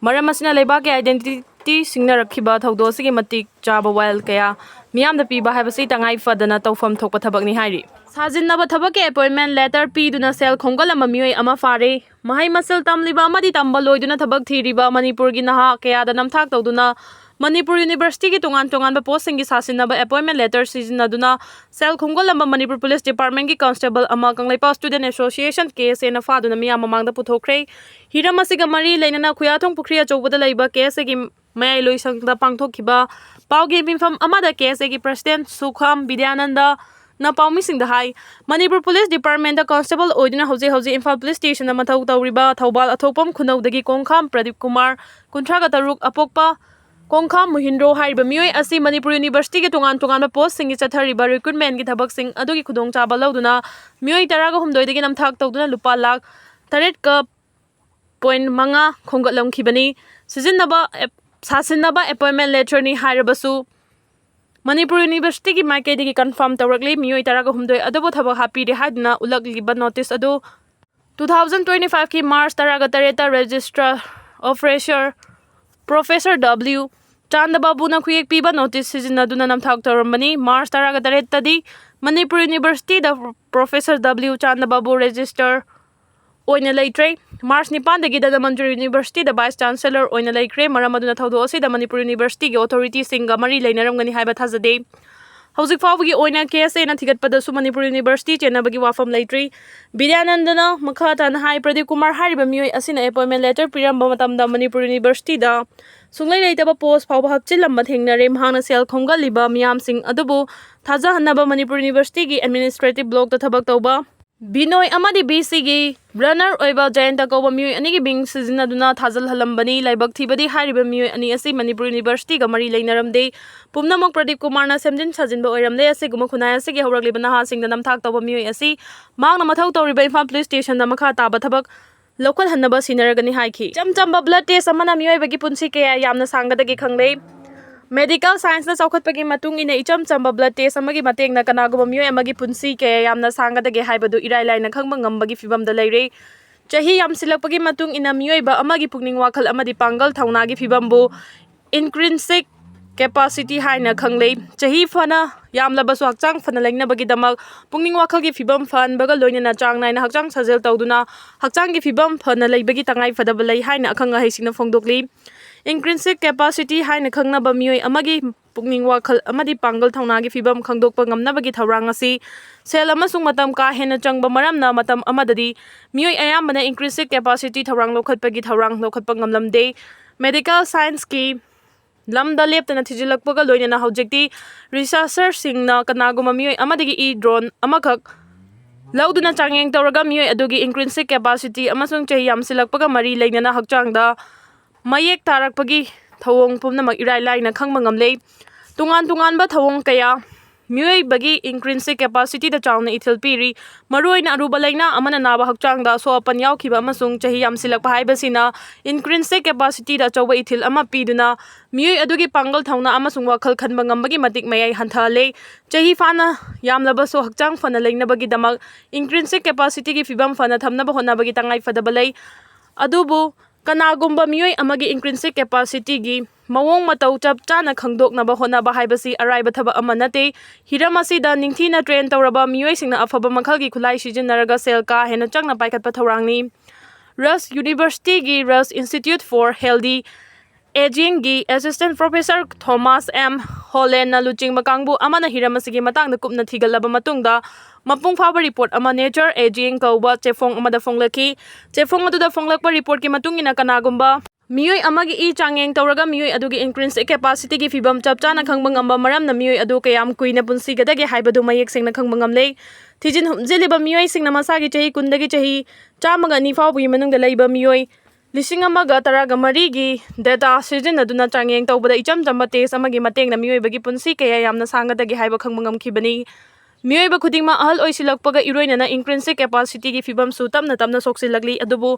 ꯃꯔꯝ ꯑꯁꯤꯅ ꯂꯩꯕꯥꯛꯀꯤ identity ꯁꯤꯡꯅꯔꯛꯈꯤꯕ ꯊꯧꯗꯣꯛ ꯑꯁꯤꯒꯤ ꯃꯇꯤꯛ ꯆꯥꯕ ꯋꯥꯌꯦꯜ ꯀꯌꯥ ꯃꯤꯌꯥꯝꯗ ꯄꯤꯕ ꯍꯥꯏꯕꯁꯤ ꯇꯉꯥꯏ ꯐꯗꯅ ꯇꯧꯐꯝ ꯊꯣꯛꯄ ꯊꯕꯛꯅꯤ ꯍꯥꯏꯔꯤ꯫ ꯁꯥꯖꯤꯟꯅꯕ ꯊꯕꯛꯀꯤ appointment letter ꯄꯤꯗꯨꯅ ꯁꯦꯜ ꯈꯣꯝꯒꯠꯂꯝꯕ ꯃꯤꯑꯣꯏ ꯑꯃ ꯐꯥꯔꯦ꯫ ꯃꯍꯩ ꯃꯁꯤꯡ ꯇꯝꯂꯤꯕ ꯑꯃꯗꯤ ꯇꯝꯕ ꯂꯣꯏꯗꯨꯅ ꯊꯕꯛ ꯊꯤꯔꯤꯕ ꯃꯅꯤꯄꯨꯔꯒꯤ ꯅꯍꯥ ꯀꯌꯥꯗ ꯅꯝꯊꯥꯛ ꯇꯧꯗꯨꯅ ꯃꯅꯤꯄꯨꯔ ꯌꯨꯅꯤꯚꯔꯁꯤꯇꯤꯒꯤ ꯇꯣꯉꯥꯟ ꯇꯣꯉꯥꯟꯕ ꯄꯣꯁꯁꯤꯡꯒꯤ ꯁꯥꯁꯤꯟꯅꯕ ꯑꯦꯄꯣꯏꯟꯃꯦꯟ ꯂꯦꯇꯔ ꯁꯤꯖꯤꯟꯅꯗꯨꯅ ꯁꯦꯜ ꯈꯣꯝꯒꯠꯂꯝꯕ ꯃꯅꯤꯄꯨꯔ ꯄꯨꯂꯤꯁ ꯗꯤꯄꯥꯔꯠꯃꯦꯟꯒꯤ ꯀꯟꯁꯇꯦꯕꯜ ꯑꯃ ꯀꯪꯂꯩꯄꯥꯛ ꯁ꯭ꯇꯨꯗꯦꯟ ꯑꯦꯁꯣꯁꯤꯌꯦꯁꯟ, ꯀꯦ ꯑꯦꯁ ꯑꯦꯅ ꯐꯥꯗꯨꯅ ꯃꯤꯌꯥꯝ ꯃꯃꯥꯡꯗ ꯄꯨꯊꯣꯛꯈ꯭ꯔꯦ꯫ ꯍꯤꯔꯝ ꯑꯁꯤꯒ ꯃꯔꯤ ꯂꯩꯅꯅ ꯈꯨꯌꯥꯊꯣꯡ ꯄꯨꯈ꯭ꯔꯤ ꯑꯆꯧꯕꯗ ꯂꯩꯕ ꯀꯦ ꯑꯦꯁ ꯑꯦꯒꯤ ꯃꯌꯥꯏ ꯂꯣꯏꯁꯪꯗ ꯄꯥꯡꯊꯣꯛꯈꯤꯕ ꯄꯥꯎꯒꯤ ꯃꯤꯐꯝ ꯑꯃꯗ ꯀꯦ ꯑꯦꯁ ꯑꯦꯒꯤ ꯄ꯭ꯔꯁꯤꯗꯦꯟ ꯁꯨꯈꯥꯝ ꯕꯤꯗ꯭ꯌꯥꯅꯟꯗꯅ ꯄꯥꯎꯃꯤꯁꯤꯡꯗ ꯍꯥꯏ, ꯃꯅꯤꯄꯨꯔ ꯄꯨꯂꯤꯁ ꯗꯤꯄꯥꯔꯠꯃꯦꯟꯗ ꯀꯟꯁꯇꯦꯕꯜ ꯑꯣꯏꯗꯨꯅ ꯍꯧꯖꯤꯛ ꯍꯧꯖꯤꯛ ꯏꯝꯐꯥꯜ ꯄꯨꯂꯤꯁ ꯁ꯭ꯇꯦꯁꯟꯗ ꯃꯊꯧ ꯇꯧꯔꯤꯕ ꯊꯧꯕꯥꯜ ꯑꯊꯣꯛꯄꯝ ꯈꯨꯅꯧꯗꯒꯤ ꯀꯣꯡꯈꯥꯝ ꯄ꯭ꯔꯗꯤꯞ ꯀꯨꯃꯥꯔ, ꯀꯨꯟꯊ꯭ꯔꯥꯒ ꯇꯔꯨꯛ, ꯑꯄꯣꯛꯄ ꯀꯣꯡꯈꯥꯝ ꯃꯨꯍꯤꯟꯗ꯭ꯔꯣ ꯍꯥꯏꯔꯤꯕ ꯃꯤꯑꯣꯏ ꯑꯁꯤ ꯃꯅꯤꯄꯨꯔ ꯌꯨꯅꯤꯚꯔꯁꯤꯇꯤꯒꯤ ꯇꯣꯉꯥꯟ ꯇꯣꯉꯥꯟꯕ ꯄꯣꯁꯁꯤꯡꯒꯤ ꯆꯠꯊꯔꯤꯕ ꯔꯤꯀ꯭ꯔꯨꯠꯃꯦꯟꯒꯤ ꯊꯕꯛꯁꯤꯡ ꯑꯗꯨꯒꯤ ꯈꯨꯗꯣꯡꯆꯥꯕ ꯂꯧꯗꯨꯅ ꯃꯤꯑꯣꯏ ꯇꯔꯥꯒ ꯍꯨꯝꯗꯣꯏꯗꯒꯤ ꯅꯝꯊꯥꯛ ꯇꯧꯗꯨꯅ ꯂꯨꯄꯥ ꯂꯥꯈ ꯇꯔꯦꯠꯀ ꯄꯣꯏꯟ ꯃꯉꯥ ꯈꯣꯝꯒꯠꯂꯝꯈꯤꯕꯅꯤ꯫ ꯁꯤꯖꯤꯟꯅꯕ ꯑꯦꯞ-, ꯁꯥꯁꯤꯟꯅꯕ ꯑꯦꯄꯣꯏꯟꯃꯦꯟ ꯂꯦꯇꯔꯅꯤ ꯍꯥꯏꯔꯕꯁꯨ ꯃꯅꯤꯄꯨꯔ ꯌꯨꯅꯤꯚꯔꯁꯤꯇꯤꯒꯤ ꯃꯥꯏꯀꯩꯗꯒꯤ ꯀꯟꯐꯥꯔꯝ ꯇꯧꯔꯛꯂꯤ꯫ ꯃꯤꯑꯣꯏ ꯇꯔꯥꯒ ꯍꯨꯝꯗꯣꯏ ꯑꯗꯨꯕꯨ ꯊꯕꯛ ꯍꯥꯞꯄꯤꯔꯦ ꯍꯥꯏꯗꯨꯅ ꯎꯠꯂꯛꯂꯤꯕ ꯅꯣꯇꯤꯁ ꯑꯗꯨ ꯇꯨ ꯊꯥꯎꯖꯟ ꯇ꯭ꯋꯦꯟꯇꯤ ꯐꯥꯏꯚꯀꯤ ꯃꯥꯔꯆ ꯇꯔꯥꯒ ꯇꯔꯦꯠꯇ ꯔꯦꯖꯤꯁꯇ꯭ꯔꯥꯔ ꯑꯣꯐꯤꯁꯔ ꯄ꯭ꯔꯣꯐꯦꯁꯔ ꯗꯕ꯭ꯂꯤꯎ ꯆꯥꯟꯗꯕꯥꯕꯨꯅ ꯈꯨꯌꯦꯛ ꯄꯤꯕ ꯅꯣꯇꯤꯁ ꯁꯤꯖꯤꯟꯅꯗꯨꯅ ꯅꯝꯊꯥꯛ ꯇꯧꯔꯝꯕꯅꯤ꯫ ꯃꯥꯔꯆ ꯇꯔꯥꯒ ꯇꯔꯦꯠꯇꯗꯤ ꯃꯅꯤꯄꯨꯔ ꯌꯨꯅꯤꯚꯔꯁꯤꯇꯤꯗ ꯄ꯭ꯔꯣꯐꯦꯁꯔ ꯗꯕ꯭ꯂꯤꯎ ꯆꯥꯟꯗꯕꯥꯕꯨ ꯔꯦꯖꯤꯁꯇ꯭ꯔꯥꯔ ꯑꯣꯏꯅ ꯂꯩꯇ꯭ꯔꯦ꯫ ꯃꯥꯔꯆ ꯅꯤꯄꯥꯟꯗꯒꯤ ꯙꯅꯃꯟꯖꯨꯔꯤ ꯌꯨꯅꯤꯚꯔꯁꯤꯇꯤꯗ ꯚꯥꯏꯁ ꯆꯥꯟꯁꯦꯂꯔ ꯑꯣꯏꯅ ꯂꯩꯈ꯭ꯔꯦ꯫ ꯃꯔꯝ ꯑꯗꯨꯅ ꯊꯧꯗꯣꯛ ꯑꯁꯤꯗ ꯃꯅꯤꯄꯨꯔ ꯌꯨꯅꯤꯚꯔꯁꯤꯇꯤꯒꯤ ꯑꯣꯊꯣꯔꯤꯇꯤꯁꯤꯡꯒ ꯃꯔꯤ ꯂꯩꯅꯔꯝꯒꯅꯤ ꯍꯥꯏꯕ ꯊꯥꯖꯗꯦ꯫ ꯍꯧꯖꯤꯛ ꯐꯥꯎꯕꯒꯤ ꯑꯣꯏꯅ ꯀꯦ ꯑꯦꯁ ꯑꯦꯅ ꯊꯤꯒꯠꯄꯗꯁꯨ ꯃꯅꯤꯄꯨꯔ ꯌꯨꯅꯤꯚꯔꯁꯤꯇꯤ ꯆꯦꯟꯅꯕꯒꯤ ꯋꯥꯐꯝ ꯂꯩꯇ꯭ꯔꯤ꯫ ꯕꯤꯗ꯭ꯌꯥꯅꯟꯗꯅ ꯃꯈꯥ ꯇꯥꯅ ꯍꯥꯏ, ꯄ꯭ꯔꯗꯤꯞ ꯀꯨꯃꯥꯔ ꯍꯥꯏꯔꯤꯕ ꯃꯤꯑꯣꯏ ꯑꯁꯤꯅ ꯑꯦꯄꯣꯏꯟꯃꯦꯟ ꯂꯦꯇꯔ ꯄꯤꯔꯝꯕ ꯃꯇꯝꯗ ꯃꯅꯤꯄꯨꯔ ꯌꯨꯅꯤꯚꯔꯁꯤꯇꯤꯗ ꯁꯨꯡꯂꯩ ꯂꯩꯇꯕ ꯄꯣꯁ ꯐꯥꯎꯕ ꯍꯥꯞꯆꯤꯜꯂꯝꯕ ꯊꯦꯡꯅꯔꯦ꯫ ꯃꯍꯥꯛꯅ ꯁꯦꯜ ꯈꯣꯝꯒꯠꯂꯤꯕ ꯃꯤꯌꯥꯝꯁꯤꯡ ꯑꯗꯨꯕꯨ ꯊꯥꯖꯍꯟꯅꯕ ꯃꯅꯤꯄꯨꯔ ꯌꯨꯅꯤꯚꯔꯁꯤꯇꯤꯒꯤ ꯑꯦꯗꯃꯤꯅꯤꯁꯇ꯭ꯔꯦꯇꯤꯚ ꯕ꯭ꯂꯣꯛꯇ ꯊꯕꯛ ꯇꯧꯕ ꯕꯤꯅꯣꯏ ꯑꯃꯗꯤ ꯕꯤ ꯁꯤꯒꯤ ꯔꯟꯅꯔ ꯑꯣꯏꯕ ꯖꯌꯟꯇ ꯀꯧꯕ ꯃꯤꯑꯣꯏ ꯑꯅꯤꯒꯤ ꯃꯤꯡ ꯁꯤꯖꯤꯟꯅꯗꯨꯅ ꯊꯥꯖꯜꯍꯜꯂꯝꯕꯅꯤ꯫ ꯂꯥꯏꯕꯛ ꯊꯤꯕꯗꯤ ꯍꯥꯏꯔꯤꯕ ꯃꯤꯑꯣꯏ ꯑꯅꯤ ꯑꯁꯤ ꯃꯅꯤꯄꯨꯔ ꯌꯨꯅꯤꯚꯔꯁꯤꯇꯤꯒ ꯃꯔꯤ ꯂꯩꯅꯔꯝꯗꯦ꯫ ꯄꯨꯝꯅꯃꯛ ꯄ꯭ꯔꯗꯤꯞ ꯀꯨꯃꯥꯔꯅ ꯁꯦꯝꯖꯤꯟ ꯁꯥꯖꯤꯟꯕ ꯑꯣꯏꯔꯝꯂꯦ꯫ ꯑꯁꯤꯒꯨꯝꯕ ꯈꯨꯟꯅꯥꯏ ꯑꯁꯤꯒꯤ ꯍꯧꯔꯛꯂꯤꯕ ꯅꯍꯥꯁꯤꯡꯗ ꯅꯝꯊꯥꯛ ꯇꯧꯕ ꯃꯤꯑꯣꯏ ꯑꯁꯤ ꯃꯍꯥꯛꯅ ꯃꯊꯧ ꯇꯧꯔꯤꯕ ꯏꯝꯐꯥꯜ ꯄꯨꯂꯤꯁ ꯁ꯭ꯇꯦꯁꯟꯗ ꯃꯈꯥ ꯇꯥꯕ ꯊꯕꯛ ꯂꯧꯈꯠꯍꯟꯅꯕ ꯁꯤꯟꯅꯔꯒꯅꯤ ꯍꯥꯏꯈꯤ꯫ ꯏꯆꯝ ꯆꯝꯕ ꯕ꯭ꯂꯗ ꯇꯦꯁ ꯑꯃꯅ ꯃꯤꯑꯣꯏꯕꯒꯤ ꯄꯨꯟꯁꯤ ꯀꯌꯥ ꯌꯥꯝꯅ ꯁꯥꯡꯒꯗꯒꯦ ꯈꯪꯂꯦ꯫ ꯃꯦꯗꯤꯀꯦꯜ ꯁꯥꯏꯟꯁꯅ ꯆꯥꯎꯈꯠꯄꯒꯤ ꯃꯇꯨꯡ ꯏꯟꯅ ꯏꯆꯝ ꯆꯝꯕ ꯕ꯭ꯂꯗ ꯇꯦꯁ ꯑꯃꯒꯤ ꯃꯇꯦꯡꯅ ꯀꯅꯥꯒꯨꯝꯕ ꯃꯤꯑꯣꯏ ꯑꯃꯒꯤ ꯄꯨꯟꯁꯤ ꯀꯌꯥ ꯌꯥꯝꯅ ꯁꯥꯡꯒꯗꯒꯦ ꯍꯥꯏꯕꯗꯨ ꯏꯔꯥꯏ ꯂꯥꯏꯅ ꯈꯪꯕ ꯉꯝꯕꯒꯤ ꯐꯤꯕꯝꯗ ꯂꯩꯔꯦ꯫ ꯆꯍꯤ ꯌꯥꯝꯁꯤꯜꯂꯛꯄꯒꯤ ꯃꯇꯨꯡ ꯏꯟꯅ ꯃꯤꯑꯣꯏꯕ ꯑꯃꯒꯤ ꯄꯨꯛꯅꯤꯡ ꯋꯥꯈꯜ ꯑꯃꯗꯤ ꯄꯥꯡꯒꯜ ꯊꯧꯅꯥꯒꯤ ꯐꯤꯕꯝꯕꯨ intrinsic capacity ꯍꯥꯏꯅ ꯈꯪꯅꯩ꯫ ꯆꯍꯤ ꯐꯅ ꯌꯥꯝꯂꯕꯁꯨ ꯍꯛꯆꯥꯡ ꯐꯅ ꯂꯩꯅꯕꯒꯤꯗꯃꯛ ꯄꯨꯛꯅꯤꯡ ꯋꯥꯈꯜꯒꯤ ꯐꯤꯕꯝ ꯐꯍꯟꯕꯒ ꯂꯣꯏꯅꯅ ꯆꯥꯡ ꯅꯥꯏꯅ ꯍꯛꯆꯥꯡ ꯁꯥꯖꯦꯜ ꯇꯧꯗꯨꯅ ꯍꯛꯆꯥꯡꯒꯤ ꯐꯤꯕꯝ ꯐꯅ ꯂꯩꯕꯒꯤ ꯇꯉꯥꯏ ꯐꯗꯕ ꯂꯩ ꯍꯥꯏꯅ ꯑꯈꯪ ꯑꯍꯩꯁꯤꯡꯅ ꯐꯣꯡꯗꯣꯛꯂꯤ꯫ Intrinsic capacity ꯍꯥꯏꯅ ꯈꯪꯅꯕ ꯃꯤꯑꯣꯏ ꯑꯃꯒꯤ ꯄꯨꯛꯅꯤꯡ ꯋꯥꯈꯜ ꯑꯃꯗꯤ ꯄꯥꯡꯒꯜ ꯊꯧꯅꯥꯒꯤ ꯐꯤꯕꯝ ꯈꯪꯗꯣꯛꯄ ꯉꯝꯅꯕꯒꯤ ꯊꯧꯔꯥꯡ ꯑꯁꯤ ꯁꯦꯜ ꯑꯃꯁꯨꯡ ꯃꯇꯝ ꯀꯥ ꯍꯦꯟꯅ ꯆꯪꯕ ꯃꯔꯝꯅ, ꯃꯇꯝ ꯑꯃꯗꯗꯤ ꯃꯤꯑꯣꯏ ꯑꯌꯥꯝꯕꯅ intrinsic capacity ꯊꯧꯔꯥꯡ ꯂꯧꯈꯠꯄꯒꯤ ꯊꯧꯔꯥꯡ ꯂꯧꯈꯠꯄ ꯉꯝꯂꯝꯗꯦ꯫ Medical scienceꯀꯤ ꯂꯝꯗ ꯂꯦꯞꯇꯅ ꯊꯤꯖꯤꯜꯂꯛꯄꯒ ꯂꯣꯏꯅꯅ ꯍꯧꯖꯤꯛꯇꯤ researcherꯁꯤꯡꯅ ꯀꯅꯥꯒꯨꯝꯕ ꯃꯤꯑꯣꯏ ꯑꯃꯗꯒꯤ ꯏ ꯗ꯭ꯔꯣꯟ ꯑꯃꯈꯛ ꯂꯧꯗꯨꯅ ꯆꯥꯡꯌꯦꯡ ꯇꯧꯔꯒ ꯃꯤꯑꯣꯏ ꯑꯗꯨꯒꯤ intrinsic capacity ꯑꯃꯁꯨꯡ ꯆꯍꯤ ꯌꯥꯝꯁꯤꯜꯂꯛꯄꯒ ꯃꯔꯤ ꯂꯩꯅꯅ ꯍꯛꯆꯥꯡꯗ ꯃꯌꯦꯛ ꯇꯥꯔꯛꯄꯒꯤ ꯊꯧꯑꯣꯡ ꯄꯨꯝꯅꯃꯛ ꯏꯔꯥꯏ ꯂꯥꯏꯅ ꯈꯪꯕ ꯉꯝꯂꯦ꯫ ꯇꯣꯉꯥꯟ ꯇꯣꯉꯥꯟꯕ ꯊꯧꯑꯣꯡ ꯀꯌꯥ ꯃꯤꯑꯣꯏꯕꯒꯤ intrinsic capacityꯗ ꯆꯥꯎꯅ ꯏꯊꯤꯜ ꯄꯤꯔꯤ꯫ ꯃꯔꯨꯑꯣꯏꯅ ꯑꯔꯨꯕ ꯂꯥꯏꯅꯥ ꯑꯃꯅ ꯅꯥꯕ, ꯍꯛꯆꯥꯡꯗ ꯑꯁꯣꯛ ꯑꯄꯟ ꯌꯥꯎꯈꯤꯕ ꯑꯃꯁꯨꯡ ꯆꯍꯤ ꯌꯥꯝꯁꯤꯜꯂꯛꯄ ꯍꯥꯏꯕꯁꯤꯅ intrinsic capacityꯗ ꯑꯆꯧꯕ ꯏꯊꯤꯜ ꯑꯃ ꯄꯤꯗꯨꯅ ꯃꯤꯑꯣꯏ ꯑꯗꯨꯒꯤ ꯄꯥꯡꯒꯜ ꯊꯧꯅꯥ ꯑꯃꯁꯨꯡ ꯋꯥꯈꯜ ꯈꯟꯕ ꯉꯝꯕꯒꯤ ꯃꯇꯤꯛ ꯃꯌꯥꯏ ꯍꯟꯊꯍꯜꯂꯦ꯫ ꯆꯍꯤ ꯐꯥꯅ ꯌꯥꯝꯂꯕꯁꯨ ꯍꯛꯆꯥꯡ ꯐꯅ ꯂꯩꯅꯕꯒꯤꯗꯃꯛ intrinsic capacityꯒꯤ ꯐꯤꯕꯝ ꯐꯅ ꯊꯝꯅꯕ ꯍꯣꯠꯅꯕꯒꯤ ꯇꯉꯥꯏ ꯐꯗꯕ ꯂꯩ꯫ ꯑꯗꯨꯕꯨ ꯀꯅꯥꯒꯨꯝꯕ ꯃꯤꯑꯣꯏ ꯑꯃꯒꯤ intrinsic capacityꯒꯤ ꯃꯑꯣꯡ ꯃꯇꯧ ꯆꯞ ꯆꯥꯅ ꯈꯪꯗꯣꯛꯅꯕ ꯍꯣꯠꯅꯕ ꯍꯥꯏꯕꯁꯤ ꯑꯔꯥꯏꯕ ꯊꯕꯛ ꯑꯃ ꯅꯠꯇꯦ꯫ ꯍꯤꯔꯝ ꯑꯁꯤꯗ ꯅꯤꯡꯊꯤꯅ train ꯇꯧꯔꯕ ꯃꯤꯑꯣꯏꯁꯤꯡꯅ ꯑꯐꯕ ꯃꯈꯜꯒꯤ ꯈꯨꯠꯂꯥꯏ ꯁꯤꯖꯤꯟꯅꯔꯒ ꯁꯦꯜ ꯀꯥ ꯍꯦꯟꯅ ꯆꯪꯅ ꯄꯥꯏꯈꯠꯄ ꯊꯧꯔꯥꯡꯅꯤ꯫ Rush Universityꯒꯤ Rush Institute for Healthy Agingꯒꯤ Assistant Professor Thomas M Hollandꯅ ꯂꯨꯆꯤꯡꯕ ꯀꯥꯡꯕꯨ ꯑꯃꯅ ꯍꯤꯔꯝ ꯑꯁꯤꯒꯤ ꯃꯇꯥꯡꯗ ꯀꯨꯞꯅ ꯊꯤꯒꯠꯂꯕ ꯃꯇꯨꯡꯗ ꯃꯄꯨꯡ ꯐꯥꯕ report ꯑꯃ Nature Aging ꯀꯧꯕ ꯆꯦꯐꯣꯡ ꯑꯃꯗ ꯐꯣꯡꯂꯛꯈꯤ꯫ ꯆꯦꯐꯣꯡ ꯑꯗꯨꯗ ꯐꯣꯡꯂꯛꯄ reportꯀꯤ ꯃꯇꯨꯡ ꯏꯟꯅ ꯀꯅꯥꯒꯨꯝꯕ ꯃꯤꯑꯣꯏ ꯑꯃꯒꯤ ꯏ ꯆꯥꯡꯌꯦꯡ ꯇꯧꯔꯒ ꯃꯤꯑꯣꯏ ꯑꯗꯨꯒꯤ intrinsic capacityꯒꯤ ꯐꯤꯕꯝ ꯆꯞ ꯆꯥꯅ ꯈꯪꯕ ꯉꯝꯕ ꯃꯔꯝꯅ ꯃꯤꯑꯣꯏ ꯑꯗꯨ ꯀꯌꯥꯝ ꯀꯨꯏꯅ ꯄꯨꯟꯁꯤꯒꯗꯒꯦ ꯍꯥꯏꯕꯗꯨ ꯃꯌꯦꯛ ꯁꯦꯡꯅ ꯈꯪꯕ ꯉꯝꯂꯦ꯫ ꯊꯤꯖꯤꯟ ꯍꯨꯝꯖꯤꯜꯂꯤꯕ ꯃꯤꯑꯣꯏꯁꯤꯡꯅ ꯃꯁꯥꯒꯤ ꯆꯍꯤ ꯀꯨꯟꯗꯒꯤ ꯆꯍꯤ ꯆꯥꯝꯃꯒ ꯑꯅꯤ ꯐꯥꯎꯕꯒꯤ ꯃꯅꯨꯡꯗ ꯂꯩꯕ ꯃꯤꯑꯣꯏ ꯂꯤꯁꯤꯡ ꯑꯃꯒ ꯇꯔꯥꯒ ꯃꯔꯤꯒꯤ data ꯁꯤꯖꯤꯟꯅꯗꯨꯅ ꯆꯥꯡꯌꯦꯡ ꯇꯧꯕꯗ ꯏꯆꯝ ꯆꯝꯕ test ꯑꯃꯒꯤ ꯃꯇꯦꯡꯅ ꯃꯤꯑꯣꯏꯕꯒꯤ ꯄꯨꯟꯁꯤ ꯀꯌꯥ ꯌꯥꯝꯅ ꯁꯥꯡꯒꯗꯒꯦ ꯍꯥꯏꯕ ꯈꯪꯕ ꯉꯝꯈꯤꯕꯅꯤ꯫ ꯃꯤꯑꯣꯏꯕ ꯈꯨꯗꯤꯡꯃꯛ ꯑꯍꯜ ꯑꯣꯏꯁꯤꯜꯂꯛꯄꯒ ꯏꯔꯣꯏꯅꯅ intrinsic capacityꯒꯤ ꯐꯤꯕꯝꯁꯨ ꯇꯞꯅ ꯇꯞꯅ ꯁꯣꯛꯆꯤꯜꯂꯛꯂꯤ꯫ ꯑꯗꯨꯕꯨ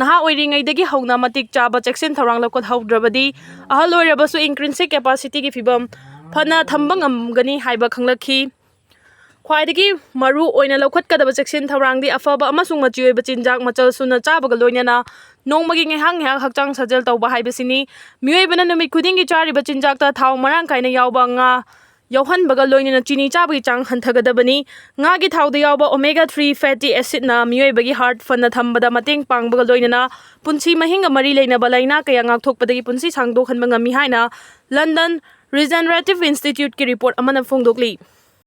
ꯅꯍꯥ ꯑꯣꯏꯔꯤꯉꯩꯗꯒꯤ ꯍꯧꯅ ꯃꯇꯤꯛ ꯆꯥꯕ ꯆꯦꯛꯁꯤꯟ ꯊꯧꯔꯥꯡ ꯂꯧꯈꯠꯍꯧꯗ꯭ꯔꯕꯗꯤ ꯑꯍꯜ ꯑꯣꯏꯔꯕꯁꯨ intrinsic capacityꯒꯤ ꯐꯤꯕꯝ ꯐꯅ ꯊꯝꯕ ꯉꯝꯒꯅꯤ ꯍꯥꯏꯕ ꯈꯪꯂꯛꯈꯤ꯫ ꯈ꯭ꯋꯥꯏꯗꯒꯤ ꯃꯔꯨ ꯑꯣꯏꯅ ꯂꯧꯈꯠꯀꯗꯕ ꯆꯦꯛꯁꯤꯟ ꯊꯧꯔꯥꯡꯗꯤ ꯑꯐꯕ ꯑꯃꯁꯨꯡ ꯃꯆꯤ ꯑꯣꯏꯕ ꯆꯤꯟꯖꯥꯛ ꯃꯆꯜ ꯁꯨꯅ ꯆꯥꯕꯒ ꯂꯣꯏꯅꯅ ꯅꯣꯡꯃꯒꯤ ꯉꯥꯏꯍꯥꯛ ꯉꯥꯏꯍꯥꯛ ꯍꯛꯆꯥꯡ ꯁꯥꯖꯦꯜ ꯇꯧꯕ ꯍꯥꯏꯕꯁꯤꯅꯤ꯫ ꯃꯤꯑꯣꯏꯕꯅ ꯅꯨꯃꯤꯠ ꯈꯨꯗꯤꯡꯒꯤ ꯆꯥꯔꯤꯕ ꯆꯤꯟꯖꯥꯛꯇ ꯊꯥꯎ ꯃꯔꯥꯡ ꯀꯥꯏꯅ ꯌꯥꯎꯕ ꯉꯥ, ꯌꯥꯎꯍꯟꯕꯒ ꯂꯣꯏꯅꯅ ꯆꯤꯅꯤ ꯆꯥꯕꯒꯤ ꯆꯥꯡ ꯍꯟꯊꯒꯗꯕꯅꯤ꯫ ꯉꯥꯒꯤ ꯊꯥꯎꯗ ꯌꯥꯎꯕ omega three fatty acidꯅ ꯃꯤꯑꯣꯏꯕꯒꯤ heart ꯐꯅ ꯊꯝꯕꯗ ꯃꯇꯦꯡ ꯄꯥꯡꯕꯒ ꯂꯣꯏꯅꯅ ꯄꯨꯟꯁꯤ ꯃꯍꯤꯡꯒ ꯃꯔꯤ ꯂꯩꯅꯕ ꯂꯥꯏꯅꯥ ꯀꯌꯥ ꯉꯥꯛꯊꯣꯛꯄꯗꯒꯤ ꯄꯨꯟꯁꯤ ꯁꯥꯡꯗꯣꯛꯍꯟꯕ ꯉꯝꯃꯤ ꯍꯥꯏꯅ London Regenerative Instituteꯀꯤ report ꯑꯃꯅ ꯐꯣꯡꯗꯣꯛꯂꯤ꯫